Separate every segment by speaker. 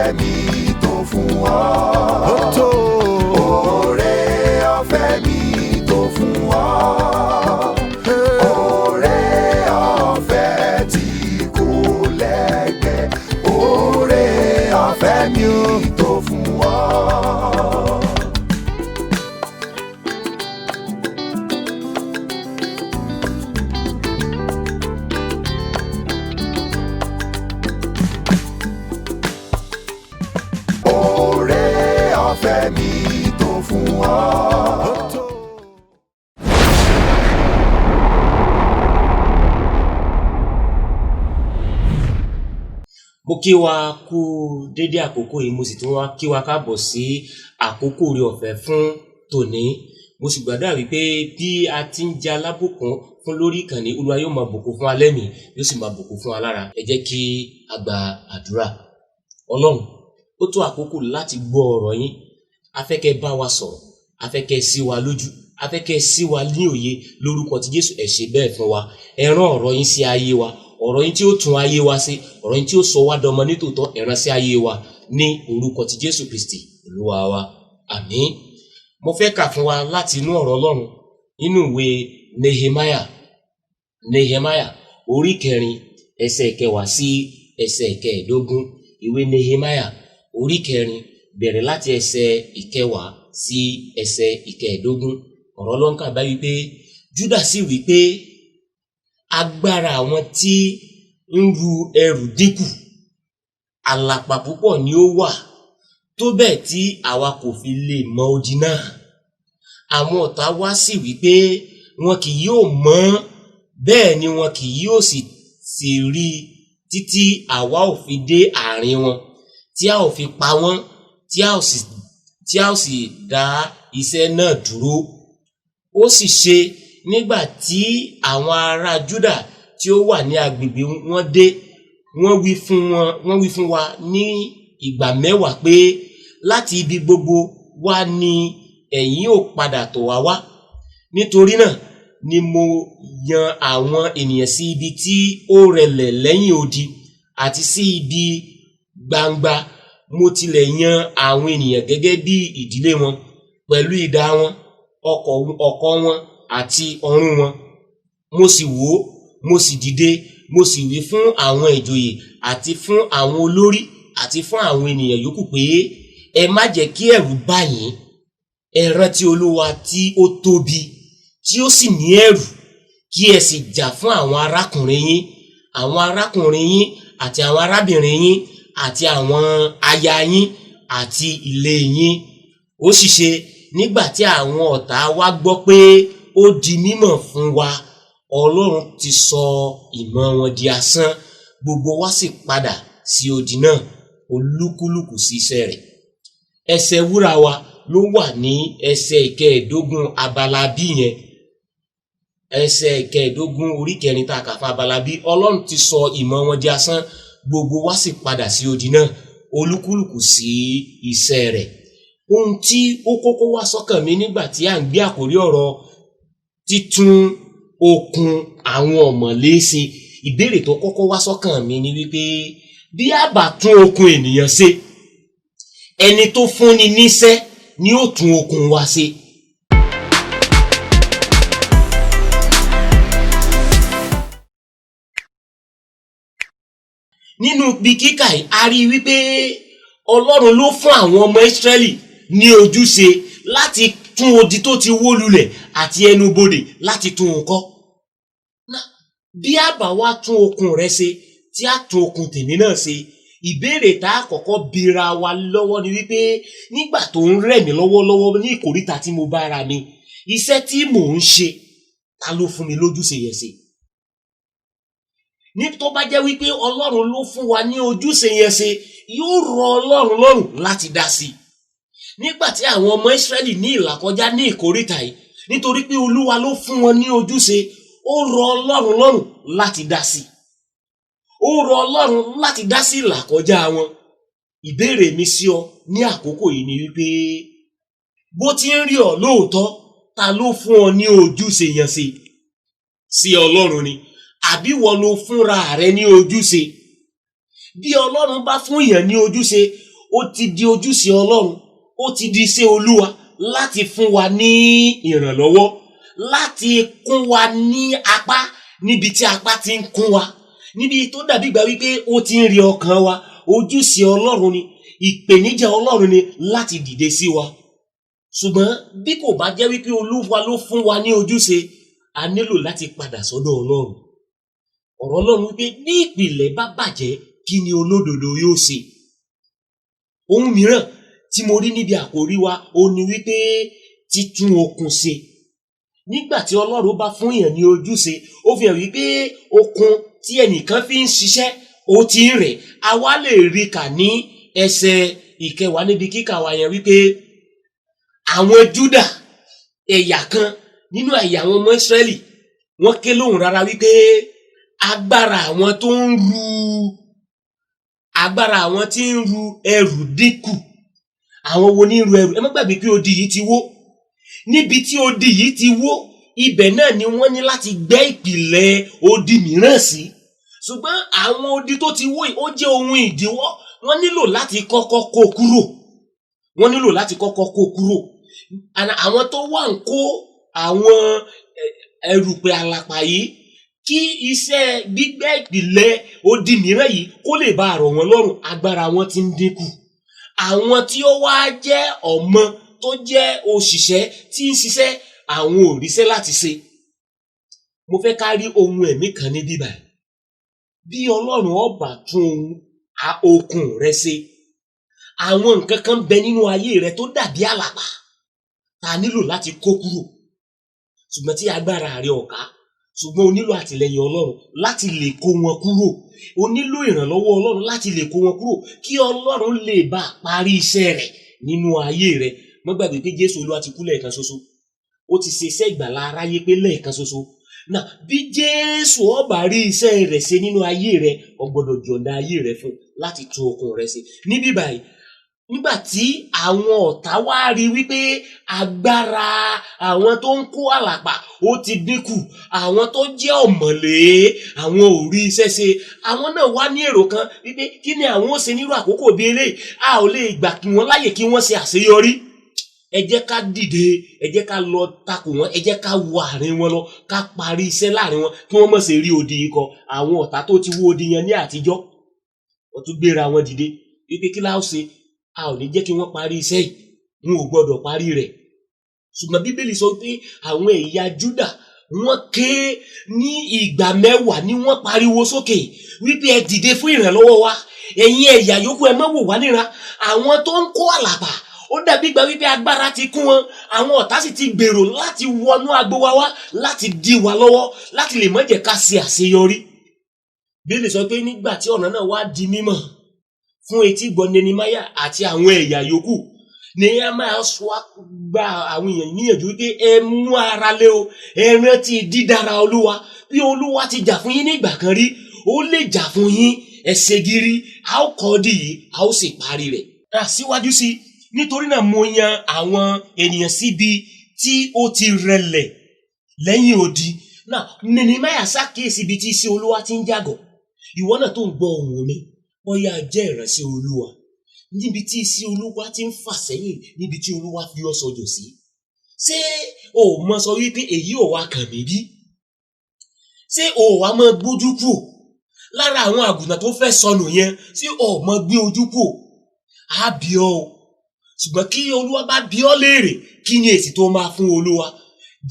Speaker 1: Ọ̀fẹ́ mi tó fún ọ.
Speaker 2: Ó tó.
Speaker 1: Oore ọ̀fẹ́ mi tó fún ọ. Oore ọ̀fẹ́ tí kò lẹ́gbẹ́. Oore ọ̀fẹ́ mi tó fún ọ. Oore ọ̀fẹ́ mi tó fún ọ.
Speaker 2: Ó tó.
Speaker 3: Mo kí wa kú dédé àkókò yìí, mo sì tún wá kí wa káàbọ̀ sí àkókò oore ọ̀fẹ́ fún tòní. Mo sì gbàdúrà wípé bí a ti ń jẹ alábùkún fún lórí ìkànnì, Olúwa yóò máa bùkún fún wa lẹ́mìí, yóò sì máa bùkún fún wa lára. Ẹ jẹ́ kí a gba àdúrà. Ọlọ́run, ó tó àkókò láti gbọ́ ọ̀rọ̀ yín. A fẹ́ kẹ́ bá wa sọ̀rọ̀, a fẹ́ kẹ́ sí wa lójú, a fẹ́ kẹ́ sí wa ní òye lórúkọ ti Jésù. Ẹ ṣe bẹ́ẹ̀ fún wa. Ẹ rán ọ̀rọ̀ yín sí ayé wa, ọ̀rọ̀ yín tí ó tún ayé wa ṣe, ọ̀rọ̀ yín tí ó sọ wá dọmọ nítòótọ́. Ẹ rán sí ayé wa ní orúkọ ti Jésù Kristi Olúwa wa. Àmín. Mo fẹ́ kà fún wa láti inú ọ̀rọ̀ Ọlọ́run nínú ìwé Nehemiah, Nehemiah orí kẹrin, ẹsẹ̀ kẹwàá sí ẹsẹ̀ kẹẹ̀ẹ́dógún. Ìwé Nehemiah orí kẹrin, bẹ̀rẹ̀ láti ẹsẹ̀ ìkẹwàá sí ẹsẹ̀ ìkẹẹ̀ẹ́dógún. Ọ̀rọ̀ Ọlọ́run kà báyìí pé Júdà sì wí pé agbára àwọn tí ń ru ẹrù dínkù, àlàpà púpọ̀ ni ó wà, tó bẹ́ẹ̀ tí àwa kò fi lè mọ odi náà. Àwọn ọ̀tá wa sì wí pé wọn kì yóò mọ̀, bẹ́ẹ̀ ni wọn kì yóò sì rí títí àwa ò fi dé àárín wọn, tí a ò fi pa wọ́n, tí a ò sì dá iṣẹ́ náà dúró. Ó sì ṣe nígbà tí àwọn ará Júdà tí ó wà ní agbègbè wọn dé, wọ́n wí fún wa ní ìgbà mẹ́wàá pé láti ibi gbogbo wá ni ẹ̀yin ò padà tọ̀ wá wá. Nítorí náà ni mo yan àwọn ènìyàn sí ibi tí ó rẹlẹ̀ lẹ́yìn odi àti sí ibi gbangba. Mo tilẹ̀ yan àwọn ènìyàn gẹ́gẹ́ bí ìdílé wọn pẹ̀lú idà wọn, ọ̀kọ̀ wọn àti ọrun wọn. Mo sì wò, mo sì dìde, mo sì wí fún àwọn ìjòyè àti fún àwọn olórí àti fún àwọn ènìyàn yòókù pé ẹ má jẹ́ kí ẹ̀rù bà yín. Ẹ rántí Olúwa tí ó tóbi, tí ó sì ní ẹ̀rù, kí ẹ sì jà fún àwọn arákùnrin yín, àwọn arákùnrin yín àti àwọn arábìnrin yín àti àwọn aya yín àti ilé yín. Ó sì ṣe nígbà tí àwọn ọ̀tá wa gbọ́ pé ó di mímọ̀ fún wa, Ọlọ́run ti sọ ìmọ̀ wọn di asán, gbogbo wa sì padà sí odi náà, olúkúlùkù sí iṣẹ́ rẹ̀. Ẹsẹ̀ wúrà wa ló wà ní ẹsẹ̀ ìkẹẹ̀ẹ́dógún abala bí yẹn. Ẹsẹ̀ ìkẹẹ̀ẹ́dógún orí kẹrin tá a kà fún abala bí, Ọlọ́run ti sọ ìmọ̀ wọn di asán, gbogbo wa sì padà sí odi náà, olúkúlùkù sí iṣẹ́ rẹ̀. Ohun tí ó kọ́kọ́ wá sọ́kàn mi nígbà tí à ń gbé àkórí ọ̀rọ̀ títún okun àwọn ọ̀mọ̀lé ṣe, ìbéèrè tó kọ́kọ́ wá sọ́kàn mi ni wípé bí a bá tún okun ènìyàn ṣe, ẹni tó fúnni níṣẹ́ ni ó tún okun wa ṣe. Nínú ibi kíkà yìí, a rí wípé Ọlọ́run ló fún àwọn ọmọ Ísírẹ́lì ní ojúṣe láti tún odi tó ti wó lulẹ̀ àti ẹnubodè láti tún un kọ́. Bí a bá wá tún okun rẹ ṣe, tí a tún okun tèmi náà ṣe, ìbéèrè tá a kọ́kọ́ bira wa lọ́wọ́ ni wípé nígbà tó ń rẹ̀ mí lọ́wọ́lọ́wọ́ ní ìkóríta tí mo bá ra mi, iṣẹ́ tí mò ń ṣe, ta ló fún mi lójúṣe yẹn ṣe? Ní tó bá jẹ́ wípé Ọlọ́run ló fún wa ní ojúṣe yẹn ṣe, yóò rọ Ọlọ́run lọ́rùn láti dá sí i. Nígbà tí àwọn ọmọ Ísírẹ́lì ní ìlàkọjá ní ìkóríta yìí, nítorí pé Olúwa ló fún wọn ní ojúṣe, ó rọ Ọlọ́run lọ́rùn láti dá sí i. Ó rọ Ọlọ́run láti dá sí ìlàkọjá wọn. Ìbéèrè mi sí ọ ní àkókò yìí ni wípé bó ti ń rí ọ lóòótọ́, ta ló fún ọ ní ojúṣe yẹn ṣe? Sí Ọlọ́run ni, àbí wọ́n ló fúnra rẹ ní ojúṣe? Bí Ọlọ́run bá fún èèyàn ní ojúṣe, Ó ti di ojúṣe Ọlọ́run, ó ti di iṣẹ́ Olúwa láti fún wa ní ìrànlọ́wọ́, láti kún wa ní apá níbi tí apá ti ń kún wa, níbi tó dàbí ìgbà wípé ó ti ń rí ọkàn wa. Ojúṣe Ọlọ́run ni, ìpèníjà Ọlọ́run ni láti dìde sí wa. Ṣùgbọ́n bí kò bá jẹ́ wípé Olúwa ló fún wa ní ojúṣe, a nílò láti padà sọ́dọ̀ Ọlọ́run. Ọ̀rọ̀ Ọlọ́run wípé bí ìpìlẹ̀ bá bàjẹ́, kí ni olódodo yóò ṣe? Ohun mìíràn tí mo rí níbi àkórí wa ó ní wípé títún okun ṣe. Nígbà tí Ọlọ́run bá fún èèyàn ní ojúṣe, ó fi hàn wípé okun tí ẹnìkan fi ń ṣiṣẹ́ ó ti ń rẹ̀. A wá lè rí kà ní ẹsẹ̀ 10 níbi kíkà wa yẹn wípé àwọn Júdà, ẹ̀yà kan nínú ẹ̀yà àwọn ọmọ Ísírẹ́lì, wọ́n ké lóhùn rárá wípé agbára àwọn tó ń ru, agbára àwọn tí ń ru ẹrù dínkù. Àwọn wo ní ru ẹrù? Ẹ má gbàgbé pé odi yìí ti wó. Níbi tí odi yìí ti wó, ibẹ̀ náà ni wọ́n ní láti gbẹ́ ìpìlẹ̀ odi mìíràn sí. Ṣùgbọ́n àwọn odi tó ti wó yìí, ó jẹ́ ohun ìdíwọ́. Wọ́n nílò láti kọ́kọ́ kó kúrò. Wọ́n nílò láti kọ́kọ́ kó kúrò. Àwọn tó wà ń kó àwọn erùpẹ̀ àlàpà yìí, kí iṣẹ́ gbígbẹ́ ìpìlẹ̀ odi mìíràn yìí kó lè bá rọ̀ wọ́n lọ́rùn, agbára wọn ti ń dínkù. Àwọn tí ó wá jẹ́ ọmọ tó jẹ́ òṣìṣẹ́ tí ń ṣiṣẹ́, àwọn ò ríṣẹ́ láti ṣe. Mo fẹ́ ká rí ohun ẹ̀mí kan ní bíbá. Bí Ọlọ́run ó bá tún ohun okun rẹ ṣe, àwọn nǹkan kan bẹ nínú ayé rẹ tó dàbí àlàpà tá a nílò láti kó kúrò, ṣùgbọ́n tí agbára rẹ ò ká. Ṣùgbọ́n o nílò àtìlẹ́yìn Ọlọ́run láti lè kó wọn kúrò. O nílò ìrànlọ́wọ́ Ọlọ́run láti lè kó wọn kúrò, kí Ọlọ́run lè bá parí iṣẹ́ rẹ̀ nínú ayé rẹ. Má gbàgbé pé Jésù Olúwa ti kú lẹ́ẹ̀kan ṣoṣo. Ó ti ṣe iṣẹ́ ìgbàlà aráyé pé lẹ́ẹ̀kan ṣoṣo. Náà bí Jésù ó bá rí iṣẹ́ rẹ̀ ṣe nínú ayé rẹ, o gbọ́dọ̀ jọ̀ǹda ayé rẹ fún láti tún okun rẹ ṣe. Níbí báyìí, nígbà tí àwọn ọ̀tá wá rí wípé agbára àwọn tó ń kó àlàpà ó ti dínkù, àwọn tó jẹ́ ọ̀mọ̀lé àwọn ò rí iṣẹ́ ṣe, àwọn náà wá ní èrò kan wípé kí ni àwọn ó ṣe nírú àkókò bí eléyìí? A ò lè gbà kí wọ́n láyè kí wọ́n ṣe àṣeyọrí. Ẹ jẹ́ ká dìde, ẹ jẹ́ ká lọ takò wọ́n, ẹ jẹ́ ká wọ àárín wọn lọ, ká parí iṣẹ́ láàrin wọn kí wọ́n má ṣe rí odi ikọ̀. Àwọn ọ̀tá tó ti wó odi yẹn ní àtijọ́, wọ́n tún gbéra wọn dìde wípé kí la ó ṣe? A ò ní jẹ́ kí wọ́n parí iṣẹ́ yìí, wọn ò gbọ́dọ̀ parí rẹ̀. Ṣùgbọ́n Bíbélì sọ pé àwọn ẹ̀yà Júdà wọ́n ké ní ìgbà 10 ni wọ́n pariwo sókè wípé ẹ dìde fún ìrànlọ́wọ́ wa, ẹ̀yin ẹ̀yà yòókù ẹ má wò wá níra. Àwọn tó ń kó àlàpà, ó dàbí ìgbà wípé agbára ti kún wọn, àwọn ọ̀tá sì ti gbèrò láti wọnú agbo wa wá láti dí wa lọ́wọ́, láti lè má jẹ́ ká ṣe àṣeyọrí. Bíbélì sọ pé nígbà tí ọ̀nà náà wá di mímọ̀ fún etí gbọ́ Nehemiah àti àwọn ẹ̀yà yòókù, Nehemiah sọ gba àwọn èèyàn níyànjú wípé ẹ mú ara lé o, ẹ rántí dídára Olúwa. Bí Olúwa ti jà fún yín ní ìgbà kan rí, ó lè jà fún yín. Ẹ ṣe gírí, a ó kọ́ di yìí, a ó sì parí rẹ̀. Síwájú sí, nítorí náà mo yan àwọn ènìyàn síbi tí ó ti rẹlẹ̀ lẹ́yìn odi. Náà Nehemiah ṣàkíyèsí ibi tí iṣẹ́ Olúwa ti ń jàgọ̀. Ìwọ náà tó ń gbọ́ ohùn mi, bóyá jẹ́ ìránṣẹ́ Olúwa, níbi tí iṣẹ́ Olúwa ti ń fà sẹ́yìn, níbi tí Olúwa fi ọ́ sọjọ́ sí, ṣé o mọ sọ wípé èyí ò wá kàn mí bí? Ṣé o wá mọ gbójú kù lára àwọn àgùntàn tó fẹ́ sọnù yẹn? Ṣé o mọ gbé ojú kù? Á bí ọ o. Ṣùgbọ́n kí Olúwa bá bí ọ léèrè, kí ni èsì tó máa fún Olúwa?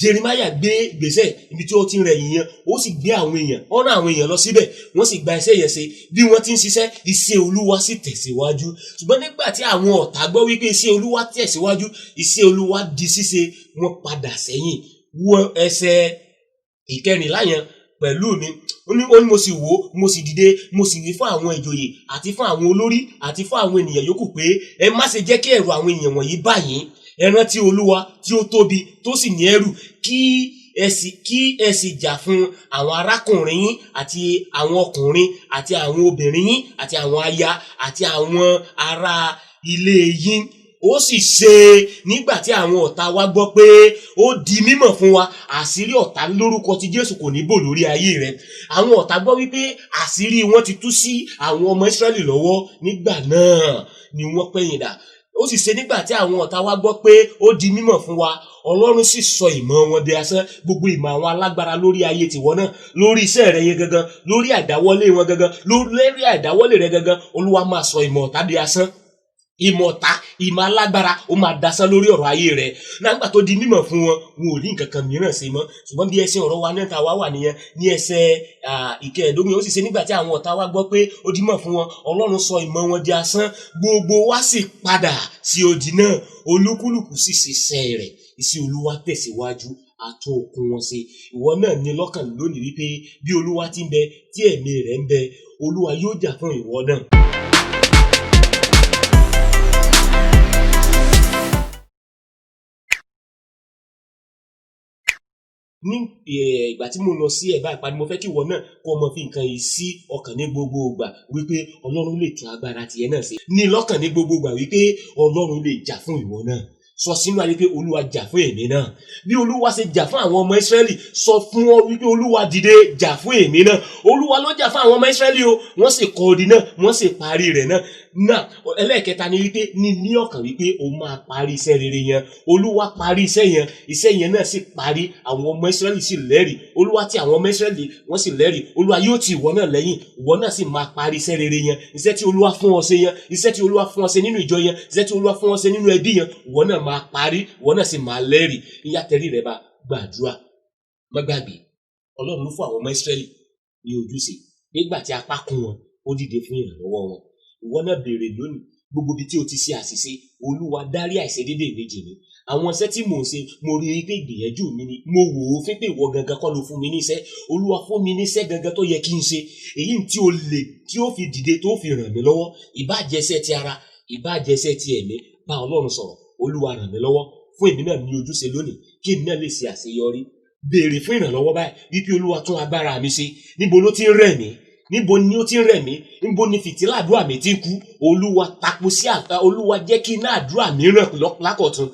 Speaker 3: Jeremiah gbé ìgbésẹ̀ ibi tí ó ti ń rẹ̀ yìnyín, ó sì gbé àwọn èèyàn, ó rán àwọn èèyàn lọ síbẹ̀, wọ́n sì gba iṣẹ́ yẹn ṣe. Bí wọ́n ti ń ṣiṣẹ́, iṣẹ́ Olúwa sì tẹ̀síwájú. Ṣùgbọ́n nígbà tí àwọn ọ̀tá gbọ́ wípé iṣẹ́ Olúwa tẹ̀síwájú, iṣẹ́ Olúwa di ṣíṣe, wọ́n padà sẹ́yìn. Wo ẹsẹ̀ 14 yẹn pẹ̀lú mi. Ó ní mo sì wò, mo sì dìde, mo sì wí fún àwọn ìjòyè àti fún àwọn olórí àti fún àwọn ènìyàn yòókù pé ẹ má ṣe jẹ́ kí ẹ̀rù àwọn ènìyàn wọ̀nyí bà yín. Ẹ rántí Olúwa tí ó tóbi tó sì ní ẹ̀rù, kí ẹ sì jà fún àwọn arákùnrin yín àti àwọn ọkùnrin àti àwọn obìnrin yín àti àwọn aya àti àwọn ará ilé yín. Ó sì ṣe nígbà tí àwọn ọ̀tá wa gbọ́ pé ó di mímọ̀ fún wa. Àṣírí ọ̀tá lórúkọ ti Jésù kò ní bò lórí ayé rẹ. Àwọn ọ̀tá gbọ́ wípé àṣírí wọn ti tú sí àwọn ọmọ Ísírẹ́lì lọ́wọ́. Nígbà náà ni wọ́n pẹ̀yìn dà. Ó sì ṣe nígbà tí àwọn ọ̀tá wa gbọ́ pé ó di mímọ̀ fún wa, Ọlọ́run sì sọ ìmọ̀ wọn di asán. Gbogbo ìmọ̀ àwọn alágbára lórí ayé tiwọn náà, lórí iṣẹ́ rẹ yẹn gangan, lórí àdáwọ́lé wọn gangan, lórí àdáwọ́lé rẹ gangan, Olúwa máa sọ ìmọ̀ ọ̀tá di asán. Ìmọ̀ ọ̀tá, ìmọ̀ alágbára, ó máa dasán lórí ọ̀rọ̀ ayé rẹ̀. Nígbà tó di mímọ̀ fún wọn, wọn ò ní nǹkan kan mìíràn ṣe mọ́. Ṣùgbọ́n bí ẹsẹ̀ ọ̀rọ̀ wa náà ta wá wà nìyẹn ní ẹsẹ̀ 15. Ó sì ṣe nígbà tí àwọn ọ̀tá wa gbọ́ pé ó di mímọ̀ fún wọn, Ọlọ́run sọ ìmọ̀ wọn di asán. Gbogbo wa sì padà sí odi náà, olúkúlùkù sì ṣiṣẹ́ rẹ̀. Iṣẹ́ Olúwa tẹ̀síwájú, àtún okun wọn ṣe. Ìwọ náà ní lọ́kàn lónìí wípé bí Olúwa ti ń bẹ, tí ẹ̀mí rẹ̀ ń bẹ, Olúwa yóò jà fún ìwọ náà. Ní ìgbà tí mo lọ sí ẹ̀bá ìpàdé, mo fẹ́ kí ìwọ náà kó o mọ fi nǹkan yìí sí ọkàn ní gbogbo ìgbà wípé Ọlọ́run lè tún agbára tiẹ̀ náà ṣe. Ní lọ́kàn ní gbogbo ìgbà wípé Ọlọ́run lè jà fún ìwọ náà. Sọ sínú ayé pé Olúwa jà fún èmi náà. Bí Olúwa ṣe jà fún àwọn ọmọ Ísírẹ́lì, sọ fún ọ wípé Olúwa dìde jà fún èmi náà. Olúwa ló jà fún àwọn ọmọ Ísírẹ́lì o, wọ́n sì kọ́ odi náà, wọ́n sì parí rẹ̀ náà. Náà ẹlẹ́ẹ̀kẹta ni wípé ní ọkàn wípé o máa parí iṣẹ́ rere yẹn. Olúwa parí iṣẹ́ yẹn, iṣẹ́ yẹn náà sì parí. Àwọn ọmọ Ísírẹ́lì sì lẹ́rìí. Olúwa tí àwọn ọmọ Ísírẹ́lì wọ́n sì lẹ́rìí. Olúwa yóò tì ìwọ náà lẹ́yìn, ìwọ náà sì máa parí iṣẹ́ rere yẹn. Iṣẹ́ tí Olúwa fún ọ ṣe yẹn, iṣẹ́ tí Olúwa fún ọ ṣe nínú ìjọ yẹn, iṣẹ́ tí Olúwa fún ọ ṣe nínú ẹbí yẹn, ìwọ náà máa parí, ìwọ náà sì máa lẹ́rìí. Ìyá tẹrí rẹ bá gbàdúrà. Má gbàgbé, Ọlọ́run ló fún àwọn ọmọ Ísírẹ́lì ní ojúṣe. Nígbà tí apá kún wọn, ó dìde fún ìrànlọ́wọ́ wọn. Ìwọ náà béèrè lónìí, gbogbo ibi tí o ti ṣe àṣìṣe, Olúwa dárí àìṣedéédéé mi jì mí. Àwọn iṣẹ́ tí mò ń ṣe, mo rí i pé ìgbìyànjú mi ni. Mo wò ó fín pé ìwọ gangan kọ́ ló fún mi níṣẹ́. Olúwa fún mi níṣẹ́ gangan tó yẹ kí n ṣe, èyí tí o lè tí ó fi dìde tó fi ràn mí lọ́wọ́. Ìbáà jẹ́ iṣẹ́ ti ara, ìbáà jẹ́ iṣẹ́ ti ẹ̀mí, bá Ọlọ́run sọ̀rọ̀. Olúwa ràn mí lọ́wọ́, fún èmi náà ní ojúṣe lónìí, kí èmi náà lè ṣe àṣeyọrí. Béèrè fún ìrànlọ́wọ́ báyìí wípé Olúwa tún agbára mi ṣe. Níbo ló ti ń rẹ̀ mí? Níbo ni ó ti ń rẹ̀ mí? Níbo ni fìtílà àdúrà mi ti ń kú? Olúwa tapo sí àgbà. Olúwa jẹ́ kí iná àdúrà mi ràn lákọ̀tun.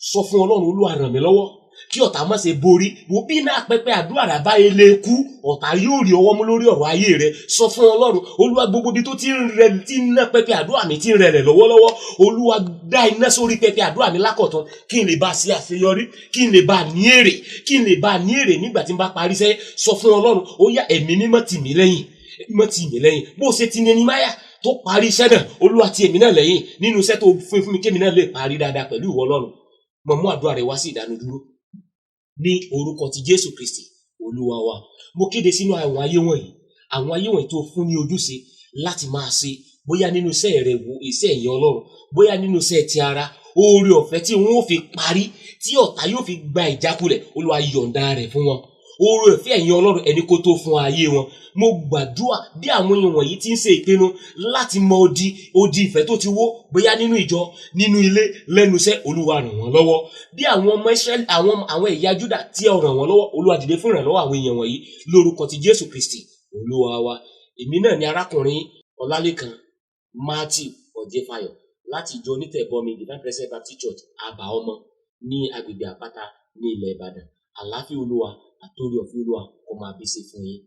Speaker 3: Sọ fún Ọlọ́run, Olúwa ràn mí lọ́wọ́ kí ọ̀tá má ṣe borí. Wo bí iná pẹpẹ àdúrà rà báyìí lè kú, ọ̀tá yóò rí ọwọ́ mú lórí ọ̀rọ̀ ayé rẹ. Sọ fún Ọlọ́run, Olúwa gbogbo ibi tó ti ń rẹ, tí iná pẹpẹ àdúrà mi ti ń rẹlẹ̀ lọ́wọ́lọ́wọ́, Olúwa dá iná sórí pẹpẹ àdúrà mi lákọ̀tun, kí n lè bá ṣe àṣeyọrí, kí n lè bá ní èrè, kí n lè bá ní èrè nígbà tí n bá parí iṣẹ́. Sọ fún Ọlọ́run, ó yá, ẹ̀mí mímọ́ tì mí lẹ́yìn, mímọ́ tì mí lẹ́yìn. Bó ṣe ti Nehemiah tó parí iṣẹ́ náà, Olúwa tì èmi náà lẹ́yìn nínú iṣẹ́ tó fún mi, kémi náà lè parí dáadáa pẹ̀lú ìwọ Ọlọ́run. Mo mú àdúrà rẹ wá sí ìdánudúró ní orúkọ ti Jésù Kristi Olúwa wa. Mo kéde sínú àwọn ayé wọ̀nyí, àwọn ayé wọ̀nyí tó fún ní ojúṣe láti máa ṣe, bóyá nínú iṣẹ́ rẹ wo iṣẹ́ ẹ̀yìn Ọlọ́run, bóyá nínú iṣẹ́ ti ara, oore ọ̀fẹ́ tí wọ́n ó fi parí, tí ọ̀tá yóò fi gba ìjákulẹ̀, Olúwa yọ̀ǹda rẹ̀ fún wọn. Oore ọ̀fẹ́ ẹ̀yìn Ọlọ́run ẹni kó tó fún ayé wọn. Mo gbàdúrà bí àwọn èèyàn wọ̀nyí ti ń ṣe ìpinnu láti mọ odi ìfẹ́ tó ti wó, bóyá nínú ìjọ, nínú ilé, lẹ́nu iṣẹ́, Olúwa ràn wọ́n lọ́wọ́. Bí àwọn ọmọ Ísírẹ́lì, àwọn ẹ̀yà Júdà tí ó ràn wọ́n lọ́wọ́, Olúwa dìde fún ìrànlọ́wọ́ àwọn èèyàn wọ̀nyí lórúkọ ti Jésù Kristi Olúwa wa. Èmi náà ni arákùnrin Ọlálékan Matthew Ọ̀jẹ̀fayọ̀ láti ìjọ onítẹ̀bọmi Divine Presence Baptist Church, Àbà Ọmọ ní agbègbè Àpáta ní ilẹ̀ Ìbàdàn. Àlàáfíà Olúwa àtòrí ọ̀fẹ́ Olúwa kó máa bí sí fún yín.